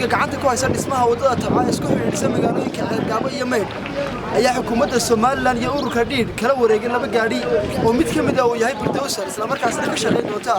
Guddiga gacanta ku haysa dhismaha waddada Tabca isku xidhiidhisa magaalooyinka Ceergaabo iyo Maydh ayaa xukuumadda Somalilan iyo ururka Dhiidh kala wareegay laba gaadhi oo mid ka mid ah uu yahay bulldozer, islamarkaasna ka shaqayn doonta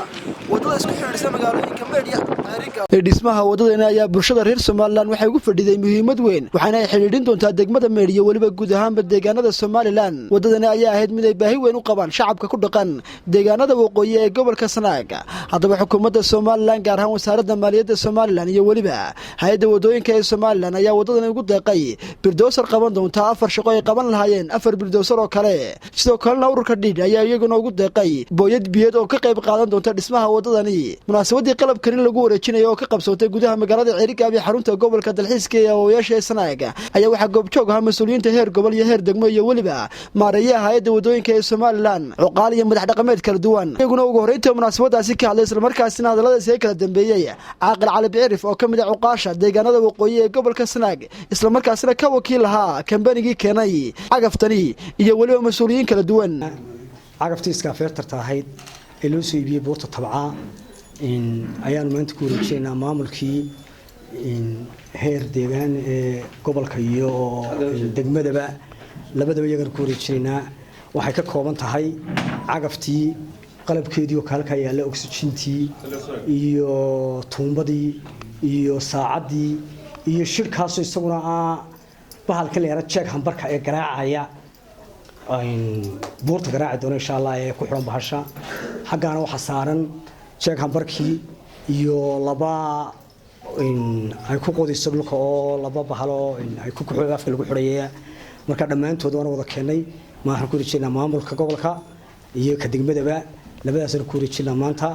waddada isku xidhiidhisa magaalooyinka Maydh iyo Ceerigaabo. Dhismaha waddadani ayaa bulshada reer Somalilan waxay ugu fadhiday muhiimad weyn, waxaana ay xidhiidhin doontaa degmada Maydh iyo weliba guud ahaanba deegaanada Somalilan. Waddadani ayaa ahayd mid ay baahi weyn u qabaan shacabka ku dhaqan deegaanada waqooyi ee gobolka Sanaag. Haddaba xukuumadda Somalilan, gaar ahaan Wasaaradda Maaliyadda Somalilan iyo weliba hay-adda waddooyinka ee Somalilan, ayaa waddadani ugu deeqay bulldozer qaban doonta afar shaqo ay qaban lahaayeen afar bulldozer oo kale. Sidoo kalena ururka Dhiidh ayaa iyaguna ugu deeqay booyad biyeed oo ka qayb qaadan doonta dhismaha waddadani. Munaasabaddii qalabkani lagu wareejinaya oo ka qabsoontay gudaha magaalada Ceerigaab iyo xarunta gobolka dalxiiska ee awoowayaasha ee Sanaag ayaa waxaa goobjoog ahaa mas-uuliyiinta heer gobol iyo heer degmo iyo weliba maareeyaha hay-adda waddooyinka ee Somalilan, cuqaal iyo madax dhaqameed kala duwan. Iyaguna ugu horreynta munaasabadaasi ka hadlay, islamarkaasina hadalladaasi ay kala dambeeyey, Caaqil Cali Bicirif oo ka mid ah cuqaasha deegaanada waqooyi ee gobolka Sanaag, islamarkaasina ka wakiil lahaa kambanigii keenay cagaftani, iyo weliba mas-uuliyiin kala duwan. Cagaftii excavator-ta ahayd ee loo soo iibiyey buurta Tabca ayaanu maanta ku wareejinaynaa maamulkii heer deegaan ee gobolka iyo degmadaba, labadaba iyagana ku wareejinaynaa. Waxay ka kooban tahay cagaftii, qalabkeedii oo kaalkaa yaalla, oxygentii iyo tuumbadii iyo saacaddii iyo shirkaasoo isaguna ah bahalka la yara jack hammer-ka ee garaacaya buurta garaaci doona insha Allah ee ku xiran bahasha. Xaggaana waxaa saaran jack hammer-kii iyo laba ay ku qodayso dhulka oo laba bahalo ay ku afka lagu xidhayaya. Marka dhammaantood waana wada keennay. Waxaan ku wareejinaa maamulka gobolka iyo ka degmadaba, labadaasna ku wareejinaa maanta.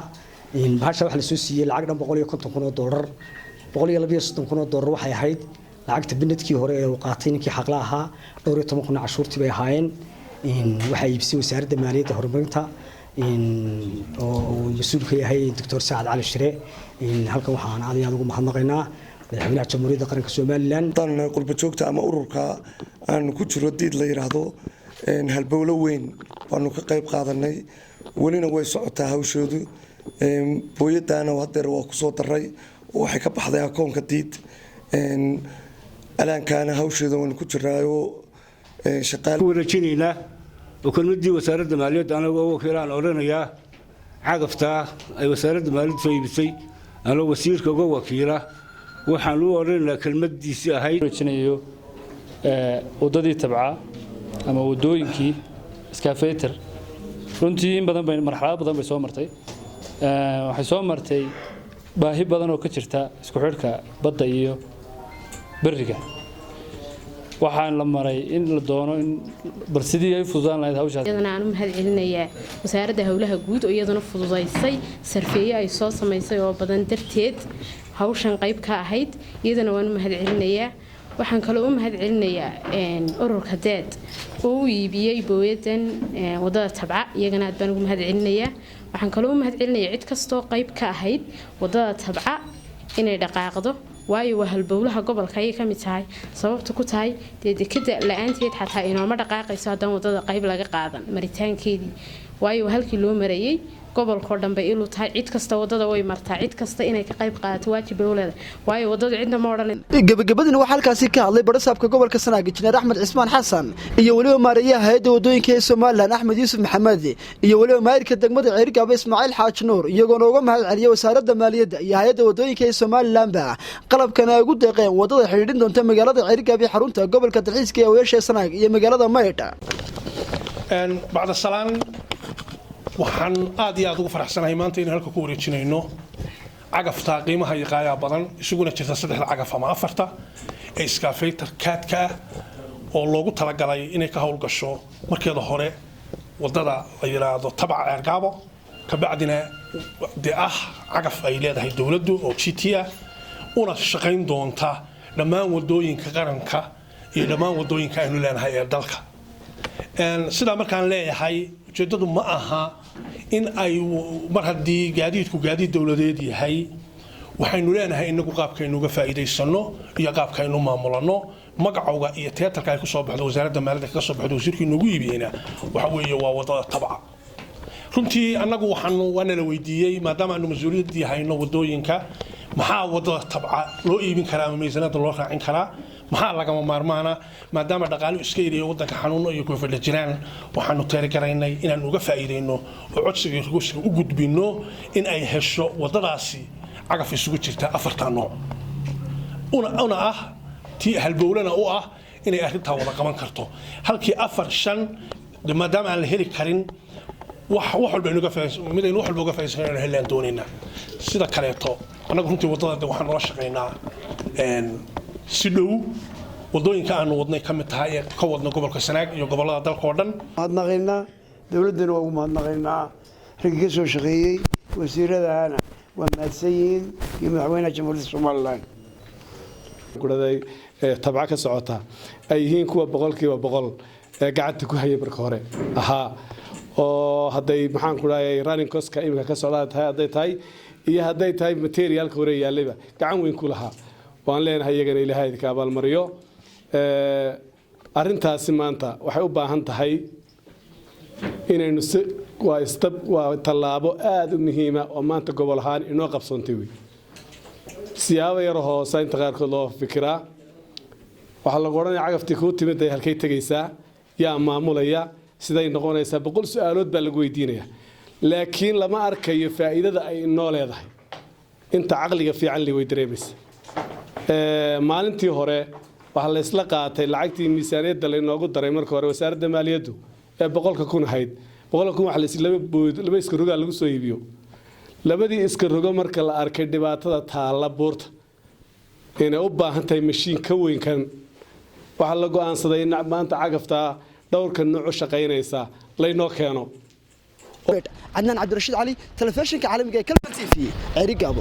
Bahasha waxaa lasoo siiyey lacag dhan $150,000. $132,000 waxay ahayd lacagta binadkii hore ee uu qaatay ninkii xaqla ahaa, dhowr iyo toban kun cashuurtii bay ahaayeen. Waxaa iibisay Wasaaradda Maaliyadda Horumarinta oo uu mas-uul ka yahay Doctor Saacad Cali Shire. Halkan waxaan aad iyo aad ugu mahadnaqaynaa Madaxweynaha Jamhuuriyadda Qaranka Somalilan. Qurba joogta ama ururka aanu ku jiro Diid la yidhaahdo, halbowlo weyn baanu ka qayb qaadanay, welina way socotaa hawshoodu. Booyadaana hadeer waa kusoo daray, waxay ka baxday akoonka Diid. Alaankaana hawsheeda waanu ku jiraayo. Ku wareejinaynaa oo kelmadii Wasaaradda Maaliyadda anagoo wakiilaan odhanayaa, cagaftaa ay Wasaaradda Maaliyadda soo iibisay, anoo wasiirka uga wakiila, waxaan u odhanaynaa kelmadiisii ahayd. Wareejinayo waddadii Tabca ama waddooyinkii excavator. Runtii in badan bay marxalad badan bay soo martay. Waxay soo martay baahi badan oo ka jirta isku xidhka badda iyo beriga. Waxaan la maray in la doono in bal sidii ay fududaan lahayd hawshaas. Iyadana aan u mahad celinayaa Wasaaradda Howlaha Guud oo iyaduna fududaysay sarfeeye ay soo samaysay oo badan darteed hawshan qayb ka ahayd, iyadana waan u mahad celinayaa. Waxaan kaloo u mahad celinayaa ururka Deed oo u iibiyey booyadan wadada Tabca, iyagana aad baan ugu mahad celinayaa. Waxaan kaloo u mahad celinayaa cid kastoo qayb ka ahayd wadada Tabca inay dhaqaaqdo, waayo waa halbowlaha gobolka ayay ka mid tahay. Sababta ku tahay dee dekada la-aanteed xataa inooma dhaqaaqayso haddaan wadada qayb laga qaadan maritaankeedii, waayo waa halkii loo marayay gobolkoo dhan bay ilu tahay. Cid kasta wadada way martaa, cid kasta inay ka qayb qaadato waajib bay u leedahay, waayo wadada cidna ma odhanin. Gebagabadina waxaa halkaasi ka hadlay barasaabka gobolka Sanaag, Injineer Axmed Cismaan Xasan, iyo weliba maareeyaha hay-adda waddooyinka ee Somalilan, Axmed Yuusuf Maxamed, iyo weliba maayirka degmada Ceerigaabo, Ismaaciil Xaaji Nuur, iyagoona uga mahad celiyay Wasaaradda Maaliyadda iyo hay-adda waddooyinka ee Somalilanba qalabkan ay ugu deeqeen waddada xidhiidhin doonta magaalada Ceerigaabo iyo xarunta gobolka dalxiiska ee awayaasha Sanaag iyo magaalada Maydh. Bacda salaan, waxaan aad iyo aad ugu faraxsanahay maanta inaan halka ku wareejinayno cagafta qiimaha iyo qaayaha badan isuguna jirta saddexda cagaf ama afarta ee excavator kaadka ah oo loogu talagalay inay ka howlgasho markeeda hore wadada la yidhaahdo Tabca Ceergaabo, kabacdina dee ah cagaf ay leedahay dowladdu oo GT ah, una shaqayn doonta dhammaan wadooyinka qaranka iyo dhammaan wadooyinka aynu leenahay ee dalka. Sidaa markaan leeyahay, ujeeddadu ma aha in ay mar haddii gaadiidku gaadiid dowladeed yahay, waxaynu leenahay inagu qaabkaynu uga faa'iidaysano iyo qaabkaynu maamulanno. Magacowga iyo teatarka ay ku soo baxdo Wasaaradda Maaliyadda kaga soo baxdo, wasiirku inoogu iibiyeyna waxa weeye waa wadada Tabca. Runtii annagu waxaanu waana la weydiiyey, maadaama aanu mas-uuliyaddii hayno wadooyinka, Maxaa wadada Tabca loo iibin karaa ama miisaanada loo raacin karaa? Maxaa lagama maarmaana? Maadaama dhaqaaluhu iska yariyo, waddanka xanuuno iyo COVID jiraan, waxaanu teergaraynay inaan uga faa'iidayno oo codsiga rugusiga u gudbinno in ay hesho wadadaasi cagaf isugu jirta afartaa nooc, una ah tii halbowlana u ah inay arrintaa wada qaban karto halkii afar shan, maadaama aan la heli karin wax walba aynu uga faa'iidaysan, mid aynu wax walba uga faa'iidaysan inaynu helaan doonaynaa. Sida kaleeto, annagu runtii waddada waxaan ula shaqaynaa si dhow. Waddooyinka aanu wadnay ka mid tahay ee ka wadna gobolka Sanaag iyo gobollada dalka oo dhan. Mahadnaqaynaa dowladdana, waa ugu mahadnaqaynaa raggii ka soo shaqeeyey, wasiiradahana waa mahadsan yihiin iyo madaxweynaha Jamhuuriyadda Somaliland. Guraday Tabca ka socota ay yihiin kuwa 100% ee gacanta ku hayay marka hore ahaa, oo hadday, maxaan ku dhahay, running costka iminka ka socdaa tahay, hadday tahay iyo hadday tahay materialka hore yaallayba, gacan weyn ku lahaa. Waan leenahay iyagana Ilaahay idinka abaalmariyo. Arrintaasi maanta waxay u baahan tahay inaynu si waa istab, waa tallaabo aada u muhiima oo maanta gobol ahaan inoo qabsoontay wey. Siyaabo yar hoose inta qaarkood loo fikiraa, waxaa lagu odhanaya cagaftii kuu timid ay halkay tegaysaa, yaa maamulaya, siday noqonaysaa, 100 su-aalood baa lagu weydiinaya, laakiin lama arkayo faa'iidada ay inoo leedahay. Inta caqliga fiican li way dareemaysa. Maalintii hore waxaa la isla qaatay lacagtii miisaaniyadda lainoogu daray marka hore wasaaradda maaliyaddu ee 100,000 ahayd. 100,000 waxa la laba bood, laba iska rogaa lagu soo iibiyo. Labadii iska rogo marka la arkay dhibaatada taalla buurta inay u baahan tahay mashiin ka weyn kan, waxaa la go'aansaday in maanta cagaftaa dhowrka nooc u shaqaynaysa laynoo keeno. Cadnaan Cabdirashiid Cali, telefishinka caalamiga ee Kalban TV, Ceerigaabo.